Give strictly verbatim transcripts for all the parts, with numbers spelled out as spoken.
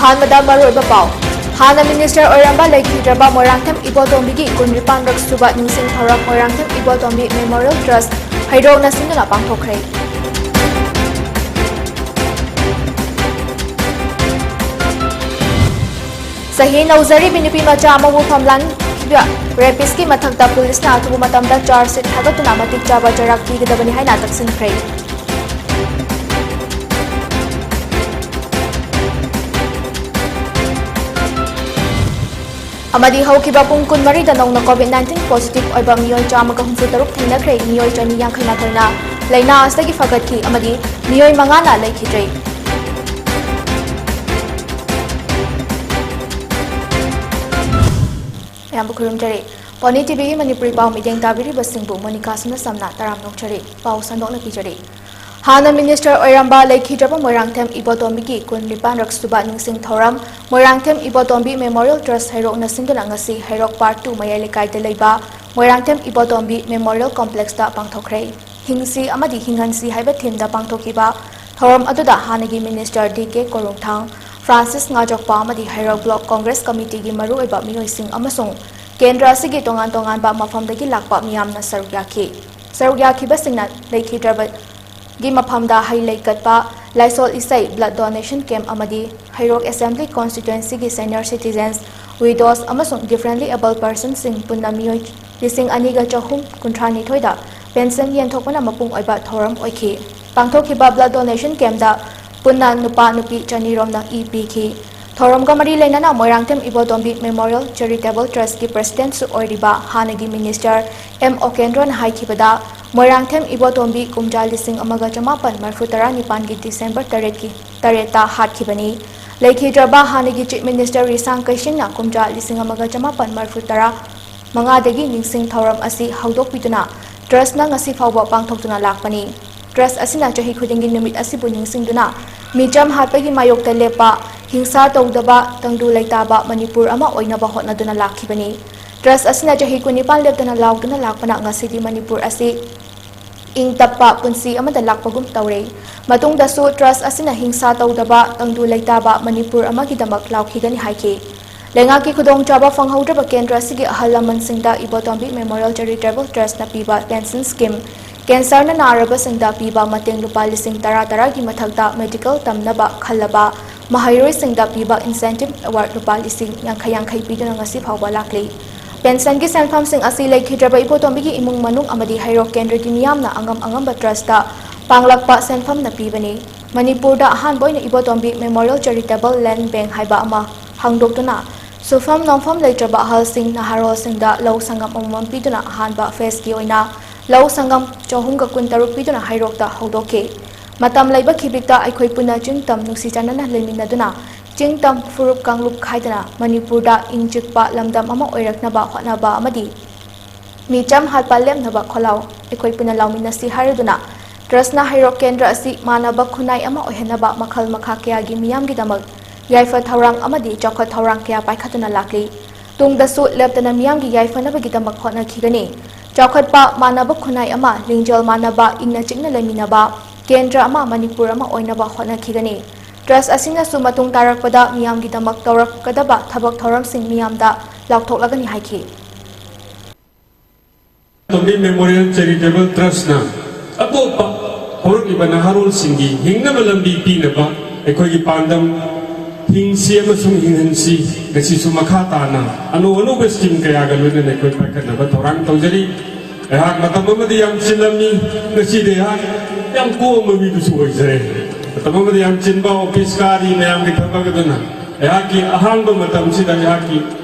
ꯑꯍꯥꯟꯕꯗ ꯃꯔꯨꯑꯣꯏꯕ ꯄꯥꯎ꯫ ꯍꯥꯟꯅ ꯃꯤꯅꯤꯁꯇꯔ ꯑꯣꯏꯔꯝꯕ ꯂꯩꯈꯤꯗ꯭ꯔꯕ ꯃꯣꯏꯔꯥꯡꯊꯦꯝ ꯏꯕꯣꯇꯣꯝꯕꯤꯒꯤ ꯀꯨꯟꯅꯤꯄꯥꯟꯔꯛ ꯁꯨꯕ ꯅꯤꯡꯁꯤꯡ ꯊꯧꯔꯝ ꯃꯣꯏꯔꯥꯡꯊꯦꯝ ꯏꯕꯣꯇꯣꯝꯕꯤ ꯃꯦꯃꯣꯔꯤꯌꯦꯜ ꯇ꯭ꯔꯁ ꯍꯩꯔꯣꯛꯅ ꯁꯤꯟꯗꯨꯅ ꯄꯥꯡꯊꯣꯛꯈ꯭ꯔꯦ꯫ ꯆꯍꯤ ꯅꯧꯖꯔꯤꯕꯤ ꯅꯨꯄꯤ ꯃꯆꯥ ꯑꯃꯕꯨ ꯐꯝꯂꯥꯡꯈꯤꯕ ꯔꯦꯄꯤꯁꯀꯤ ꯃꯊꯛꯇ ꯄꯨꯂꯤꯁꯅ ꯑꯊꯨꯕ ꯃꯇꯝꯗ ꯆꯥꯔꯖ ꯁꯤꯠ ꯊꯥꯒꯠꯇꯨꯅ ꯃꯇꯤꯛ ꯆꯥꯕ ꯆꯩꯔꯥꯛ ꯄꯤꯒꯗꯕꯅꯤ ꯍꯥꯏꯅ ꯇꯛꯁꯤꯟꯈ꯭ꯔꯦ꯫ ꯑꯃꯗꯤ ꯍꯧꯈꯤꯕ ꯄꯨꯡ ꯀꯨꯟꯃꯔꯤꯗ ꯅꯧꯅ COVID nineteen positive ꯑꯣꯏꯕ ꯃꯤꯑꯣꯏ ꯆꯥꯝꯃꯒ ꯍꯨꯝꯐꯨ ꯇꯔꯨꯛ ꯊꯦꯡꯅꯈ꯭ꯔꯦ꯫ ꯃꯤꯑꯣꯏ ꯆꯅꯤ ꯌꯥꯡꯈꯩ ꯃꯥꯊꯣꯏꯅ ꯂꯥꯏꯅꯥ ꯑꯁꯤꯗꯒꯤ ꯐꯒꯠꯈꯤ ꯑꯃꯗꯤ ꯃꯤꯑꯣꯏ ꯃꯉꯥꯅ ꯂꯩꯈꯤꯗ꯭ꯔꯦ꯫ ꯃꯌꯥꯝꯕꯨ ꯈꯨꯔꯨꯝꯖꯔꯤ꯫ ꯄꯣꯅꯤ ꯇꯤꯚꯤꯒꯤ ꯃꯅꯤꯄꯨꯔꯤ ꯄꯥꯎ ꯃꯤꯠꯌꯦꯡ ꯇꯥꯕꯤꯔꯤꯕꯁꯤꯡꯕꯨ ꯃꯣꯅꯤꯀꯥ ꯁꯝꯅ ꯁꯝꯅ ꯇꯔꯥꯝꯅ ꯑꯣꯛꯆꯔꯤ꯫ ꯄꯥꯎ ꯁꯟꯗꯣꯛꯅ ꯄꯤꯖꯔꯤ꯫ ꯍꯥꯟꯅ ꯃꯤꯅꯤꯁꯇꯔ ꯑꯣꯏꯔꯝꯕ ꯂꯩꯈꯤꯗ꯭ꯔꯕ ꯃꯣꯏꯔꯥꯡꯊꯦꯝ ꯏꯕꯣꯇꯣꯝꯕꯤꯒꯤ ꯀꯨꯟꯅꯤꯄꯥꯟꯔꯛ ꯁꯨꯕ ꯅꯤꯡꯁꯤꯡ ꯊꯧꯔꯝ ꯃꯣꯏꯔꯥꯡꯊꯦꯝ ꯏꯕꯣꯇꯣꯝꯕꯤ ꯃꯦꯃꯣꯔꯤꯌꯦꯜ ꯇ꯭ꯔꯁ ꯍꯩꯔꯣꯛꯅ ꯁꯤꯟꯗꯨꯅ ꯉꯁꯤ ꯍꯩꯔꯣꯛ ꯄꯥꯔꯠ ꯇꯨ ꯃꯌꯥꯏ ꯂꯩꯀꯥꯏꯗ ꯂꯩꯕ ꯃꯣꯏꯔꯥꯡꯊꯦꯝ ꯏꯕꯣꯇꯣꯝꯕꯤ ꯃꯦꯃꯣꯔꯤꯌꯦꯜ ꯀꯣꯝꯄ꯭ꯂꯦꯛꯁꯇ ꯄꯥꯡꯊꯣꯛꯈ꯭ꯔꯦ꯫ ꯍꯤꯡꯁꯤ ꯑꯃꯗꯤ ꯍꯤꯡꯍꯟꯁꯤ ꯍꯥꯏꯕ ꯊꯤꯝꯗ ꯄꯥꯡꯊꯣꯛꯈꯤꯕ ꯊꯧꯔꯝ ꯑꯗꯨꯗ ꯍꯥꯟꯅꯒꯤ ꯃꯤꯅꯤꯁꯇꯔ ꯗꯤ ꯀꯦ ꯀꯣꯔꯣꯡꯊꯥꯡ, ꯐ꯭ꯔꯥꯟꯁꯤꯁ ꯉꯥꯖꯣꯛꯄ ꯑꯃꯗꯤ ꯍꯩꯔꯣꯛ ꯕ꯭ꯂꯣꯛ ꯀꯣꯡꯒ꯭ꯔꯦꯁ ꯀꯃꯤꯇꯤꯒꯤ ꯃꯔꯨꯑꯣꯏꯕ ꯃꯤꯑꯣꯏꯁꯤꯡ ꯑꯃꯁꯨꯡ ꯀꯦꯟꯗ꯭ꯔ ꯑꯁꯤꯒꯤ ꯇꯣꯉꯥꯟ ꯇꯣꯉꯥꯟꯕ ꯃꯐꯝꯗꯒꯤ ꯂꯥꯛꯄ ꯃꯤꯌꯥꯝꯅ ꯁꯔꯨꯛ ꯌꯥꯈꯤ꯫ ꯁꯔꯨꯛ ꯌꯥꯈꯤꯕꯁꯤꯡꯅ ꯂꯩꯈꯤꯗ꯭ꯔꯕꯒꯤ ꯃꯐꯝꯗ ꯍꯩ ꯂꯩ ꯀꯠꯄ, ꯂꯥꯏꯁꯣꯜ ꯏꯁꯩ, blood donation camp ꯑꯃꯗꯤ ꯍꯩꯔꯣꯛ Assembly Constituencyꯒꯤ senior citizens, widows ꯑꯃꯁꯨꯡ differently abled personꯁꯤꯡ ꯄꯨꯟꯅ ꯃꯤꯑꯣꯏ ꯂꯤꯁꯤꯡ ꯑꯅꯤꯒ ꯆꯍꯨꯝ ꯀꯨꯟꯊ꯭ꯔꯥ ꯅꯤꯊꯣꯏꯗ pension ꯌꯦꯟꯊꯣꯛꯄꯅ ꯃꯄꯨꯡ ꯑꯣꯏꯕ ꯊꯧꯔꯝ ꯑꯣꯏꯈꯤ꯫ ꯄꯥꯡꯊꯣꯛꯈꯤꯕ blood donation campꯇ ꯄꯨꯟꯅ ꯅꯨꯄꯥ ꯅꯨꯄꯤ ꯆꯅꯤꯔꯣꯝꯅ ꯏ ꯄꯤꯈꯤ꯫ ꯊꯧꯔꯝꯒ ꯃꯔꯤ ꯂꯩꯅꯅ ꯃꯣꯏꯔꯥꯡꯊꯦꯝ ꯏꯕꯣꯇꯣꯝꯕꯤ Memorial Charitable Trustꯀꯤ Presidentꯁꯨ ꯑꯣꯏꯔꯤꯕ ꯍꯥꯟꯅꯒꯤ ꯃꯤꯅꯤꯁꯇꯔ ꯑꯦꯝ ꯑꯣꯀꯦꯟꯗ꯭ꯔꯣꯅ ꯍꯥꯏꯈꯤꯕꯗ, ꯃꯣꯏꯔꯥꯡꯊꯦꯝ ꯏꯕꯣꯇꯣꯝꯕꯤ ꯀꯨꯝꯖꯥ ꯂꯤꯁꯤꯡ ꯑꯃꯒ ꯆꯃꯥꯄꯟ ꯃꯔꯤꯐꯨ ꯇꯔꯥꯅꯤꯄꯥꯟꯒꯤ ꯗꯤꯁꯦꯝꯕꯔ ꯇꯔꯦꯠꯀꯤ, ꯇꯔꯦꯠꯇ ꯍꯥꯠꯈꯤꯕꯅꯤ꯫ ꯂꯩꯈꯤꯗ꯭ꯔꯕ ꯍꯥꯟꯅꯒꯤ Chief Minister ꯔꯤꯁꯥꯡ ꯀꯩꯁꯤꯡꯅ ꯀꯨꯝꯖꯥ ꯂꯤꯁꯤꯡ ꯑꯃꯒ ꯆꯃꯥꯄꯟ ꯃꯔꯤꯐꯨ ꯇꯔꯥ ꯃꯉꯥꯗꯒꯤ ꯅꯤꯡꯁꯤꯡ ꯊꯧꯔꯝ ꯑꯁꯤ ꯍꯧꯗꯣꯛꯄꯤꯗꯨꯅ trustꯅ ꯉꯁꯤ ꯐꯥꯎꯕ ꯄꯥꯡꯊꯣꯛꯇꯨꯅ ꯂꯥꯛꯄꯅꯤ꯫ Trust ꯑꯁꯤꯅ ꯆꯍꯤ ꯈꯨꯗꯤꯡꯒꯤ ꯅꯨꯃꯤꯠ ꯑꯁꯤꯕꯨ ꯅꯤꯡꯁꯤꯡꯗꯨꯅ ꯃꯤꯆꯝ ꯍꯥꯠꯄꯒꯤ ꯃꯥꯌꯣꯛꯇ ꯂꯦꯞꯄ, ꯍꯤꯡꯁꯥ ꯇꯧꯗꯕ, ꯇꯪꯗꯨ ꯂꯩꯇꯥꯕ ꯃꯅꯤꯄꯨꯔ ꯑꯃ ꯑꯣꯏꯅꯕ ꯍꯣꯠꯅꯗꯨꯅ ꯂꯥꯛꯈꯤꯕꯅꯤ꯫ Trust ꯑꯁꯤꯅ ꯆꯍꯤ ꯀꯨꯟꯅꯤꯄꯥꯟ ꯂꯦꯞꯇꯅ ꯂꯥꯎꯗꯨꯅ ꯂꯥꯛꯄꯅ ꯉꯁꯤꯗꯤ ꯃꯅꯤꯄꯨꯔ ꯑꯁꯤ ꯏꯪ ꯇꯞꯄ ꯄꯨꯟꯁꯤ ꯑꯃꯗ ꯂꯥꯛꯄꯒꯨꯝ ꯇꯧꯔꯦ꯫ ꯃꯇꯨꯡꯗꯁꯨ ꯇ꯭ꯔꯁ ꯑꯁꯤꯅ ꯍꯤꯡꯁꯥ ꯇꯧꯗꯕ, ꯇꯪꯗꯨ ꯂꯩꯇꯥꯕ ꯃꯅꯤꯄꯨꯔ ꯑꯃꯒꯤꯗꯃꯛ ꯂꯥꯎꯈꯤꯒꯅꯤ ꯍꯥꯏꯈꯤ꯫ ꯂꯩꯉꯥꯛꯀꯤ ꯈꯨꯗꯣꯡꯆꯥꯕ ꯐꯪꯍꯧꯗ꯭ꯔꯕ ꯀꯦꯟꯗ꯭ꯔ ꯑꯁꯤꯒꯤ ꯑꯍꯜ ꯂꯃꯟꯁꯤꯡꯗ ꯏꯕꯣꯇꯣꯝꯕꯤ ꯃꯦꯃꯣꯔꯤꯌꯦꯜ ꯆꯦꯔꯤꯇꯦꯕꯜ ꯇ꯭ꯔꯁꯅ ꯄꯤꯕ ꯄꯦꯟꯁꯟ ꯁ꯭ꯀꯤꯝ, ꯀꯦꯟꯁꯔꯅ ꯅꯥꯔꯕꯁꯤꯡꯗ ꯄꯤꯕ ꯃꯇꯦꯡ ꯂꯨꯄꯥ ꯂꯤꯁꯤꯡ ꯇꯔꯥ ꯇꯔꯥꯒꯤ ꯃꯊꯛꯇ ꯃꯦꯗꯤꯀꯦꯜ ꯇꯝꯅꯕ ꯈꯜꯂꯕ ꯃꯍꯩꯔꯣꯏꯁꯤꯡꯗ ꯄꯤꯕ ꯏꯟꯁꯦꯟꯇꯤꯚ ꯑꯦꯋꯥꯔꯗ ꯂꯨꯄꯥ ꯂꯤꯁꯤꯡ ꯌꯥꯡꯈꯩ ꯌꯥꯡꯈꯩ ꯄꯤꯗꯨꯅ ꯉꯁꯤ ꯐꯥꯎꯕ ꯂꯥꯛꯂꯤ꯫ ꯄꯦꯟꯁꯟꯒꯤ ꯁꯦꯟꯐꯝꯁꯤꯡ ꯑꯁꯤ ꯂꯩꯈꯤꯗ꯭ꯔꯕ ꯏꯕꯣꯇꯣꯝꯕꯤꯒꯤ ꯏꯃꯨꯡ ꯃꯅꯨꯡ ꯑꯃꯗꯤ ꯍꯩꯔꯣꯛ ꯀꯦꯟꯗ꯭ꯔꯒꯤ ꯃꯤꯌꯥꯝꯅ ꯑꯉꯝ ꯑꯉꯝꯕ ꯇ꯭ꯔꯁꯇ ꯄꯥꯡꯂꯛꯄ ꯁꯦꯟꯐꯝꯅ ꯄꯤꯕꯅꯤ꯫ ꯃꯅꯤꯄꯨꯔꯗ ꯑꯍꯥꯟꯕ ꯑꯣꯏꯅ ꯏꯕꯣꯇꯣꯝꯕꯤ ꯃꯦꯃꯣꯔꯤꯌꯦꯜ ꯆꯦꯔꯤꯇꯦꯕꯜ ꯂꯦꯟ ꯕꯦꯡ ꯍꯥꯏꯕ ꯑꯃ ꯍꯥꯡꯗꯣꯛꯇꯨꯅ ꯁꯨꯐꯝ ꯅꯣꯝꯐꯝ ꯂꯩꯇ꯭ꯔꯕ ꯑꯍꯜꯁꯤꯡ, ꯅꯍꯥꯔꯣꯜꯁꯤꯡꯗ ꯂꯧ ꯁꯪꯒꯝ ꯑꯃꯃꯝ ꯄꯤꯗꯨꯅ ꯑꯍꯥꯟꯕ ꯐꯦꯖꯀꯤ ꯑꯣꯏꯅ ꯂꯧ ꯁꯪꯒꯝ ꯆꯍꯨꯝꯒ ꯀꯨꯟꯇꯔꯨꯛ ꯄꯤꯗꯨꯅ ꯍꯩꯔꯣꯛꯇ ꯍꯧꯗꯣꯛꯈꯤ꯫ ꯃꯇꯝ ꯂꯩꯕ ꯈꯤꯕꯤꯛꯇ ꯑꯩꯈꯣꯏ ꯄꯨꯟꯅ ꯆꯤꯡ ꯇꯝ ꯅꯨꯡꯁꯤ ꯆꯥꯟꯅꯅ ꯂꯩꯃꯤꯟꯅꯗꯨꯅ ꯆꯤꯡ ꯇꯝ ꯐꯨꯔꯨꯞ ꯀꯥꯡꯂꯨꯞ ꯈꯥꯏꯗꯅ ꯃꯅꯤꯄꯨꯔꯗ ꯏꯪ ꯆꯤꯛꯄ ꯂꯝꯗꯝ ꯑꯃ ꯑꯣꯏꯔꯛꯅꯕ ꯍꯣꯠꯅꯕ ꯑꯃꯗꯤ ꯃꯤꯆꯝ ꯍꯥꯠꯄ ꯂꯦꯞꯅꯕ ꯈꯣꯜꯂꯥꯎ ꯑꯩꯈꯣꯏ ꯄꯨꯟꯅ ꯂꯥꯎꯃꯤꯟꯅꯁꯤ ꯍꯥꯏꯔꯗꯨꯅ ꯇ꯭ꯔꯁꯅ ꯍꯩꯔꯣꯛ ꯀꯦꯟꯗ꯭ꯔ ꯑꯁꯤ ꯃꯥꯟꯅꯕ ꯈꯨꯟꯅꯥꯏ ꯑꯃ ꯑꯣꯏꯍꯟꯅꯕ ꯃꯈꯜ ꯃꯈꯥ ꯀꯌꯥꯒꯤ ꯃꯤꯌꯥꯝꯒꯤꯗꯃꯛ ꯌꯥꯏꯐ ꯊꯧꯔꯥꯡ ꯑꯃꯗꯤ ꯆꯥꯎꯈꯠ ꯊꯧꯔꯥꯡ ꯀꯌꯥ ꯄꯥꯏꯈꯠꯇꯨꯅ ꯂꯥꯛꯂꯤ꯫ ꯇꯨꯡꯗꯁꯨ ꯂꯦꯞꯇꯅ ꯃꯤꯌꯥꯝꯒꯤ ꯌꯥꯏꯐꯅꯕꯒꯤꯗꯃꯛ ꯍꯣꯠꯅꯈꯤꯒꯅꯤ꯫ ꯆꯥꯎꯈꯠꯄ ꯃꯥꯟꯅꯕ ꯈꯨꯟꯅꯥꯏ ꯑꯃ, ꯂꯤꯡꯖꯦꯜ ꯃꯥꯟꯅꯕ, ꯏꯪꯅ ꯆꯤꯛꯅ ꯂꯩꯃꯤꯟꯅꯕ ꯀꯦꯟꯗ꯭ꯔ ꯑꯃ ꯃꯅꯤꯄꯨꯔ ꯑꯃ ꯑꯣꯏꯅꯕ ꯍꯣꯠꯅꯈꯤꯒꯅꯤ꯫ ꯇ꯭ꯔꯁ ꯑꯁꯤꯅꯁꯨ ꯃꯇꯨꯡ ꯇꯥꯔꯛꯄꯗ ꯃꯤꯌꯥꯝꯒꯤꯗꯃꯛ ꯇꯧꯔꯛꯀꯗꯕ ꯊꯕꯛ ꯊꯧꯔꯝꯁꯤꯡ ꯃꯤꯌꯥꯝꯗ ꯂꯥꯎꯊꯣꯛꯂꯒꯅꯤ ꯍꯥꯏꯈꯤ꯫ ꯇꯣꯝꯕꯤ ꯃꯦꯃꯣꯔꯤꯌꯦꯜ ꯆꯦꯔꯤꯇꯦꯕꯜ ꯇ꯭ꯔꯁꯅ ꯑꯇꯣꯞꯄ ꯍꯧꯔꯛꯂꯤꯕ ꯅꯍꯥꯔꯣꯜꯁꯤꯡꯒꯤ ꯍꯤꯡꯅꯕ ꯂꯝꯕꯤ ꯄꯤꯅꯕ ꯑꯩꯈꯣꯏꯒꯤ ꯄꯥꯟꯗꯝ ꯍꯤꯡꯁꯤ ꯑꯃꯁꯨꯡ ꯍꯤꯡꯍꯟꯁꯤ꯫ ꯉꯁꯤꯁꯨ ꯃꯈꯥ ꯇꯥꯅ ꯑꯅꯧ ꯑꯅꯧꯕ ꯁ꯭ꯀꯤꯝ ꯀꯌꯥꯒ ꯂꯣꯏꯅꯅ ꯑꯩꯈꯣꯏ ꯄꯥꯏꯈꯠꯅꯕ ꯊꯧꯔꯥꯡ ꯇꯧꯖꯔꯤ꯫ ꯑꯩꯍꯥꯛ ꯃꯇꯝ ꯑꯃꯗ ꯌꯥꯝ ꯆꯤꯜꯂꯝꯃꯤ, ꯉꯁꯤꯗꯤ ꯑꯩꯍꯥꯛ ꯌꯥꯝ ꯀꯣꯝꯕ ꯃꯤꯗꯨꯁꯨ ꯑꯣꯏꯖꯔꯦ꯫ ꯃꯇꯝ ꯑꯃꯗ ꯌꯥꯝ ꯆꯤꯟꯕ, ꯑꯣꯐꯤꯁ ꯀꯥꯔꯤ, ꯃꯌꯥꯝꯒꯤ ꯊꯕꯛ ꯑꯗꯨꯅ ꯑꯩꯍꯥꯛꯀꯤ ꯑꯍꯥꯡꯕ ꯃꯇꯝꯁꯤꯗ, ꯑꯩꯍꯥꯛꯀꯤ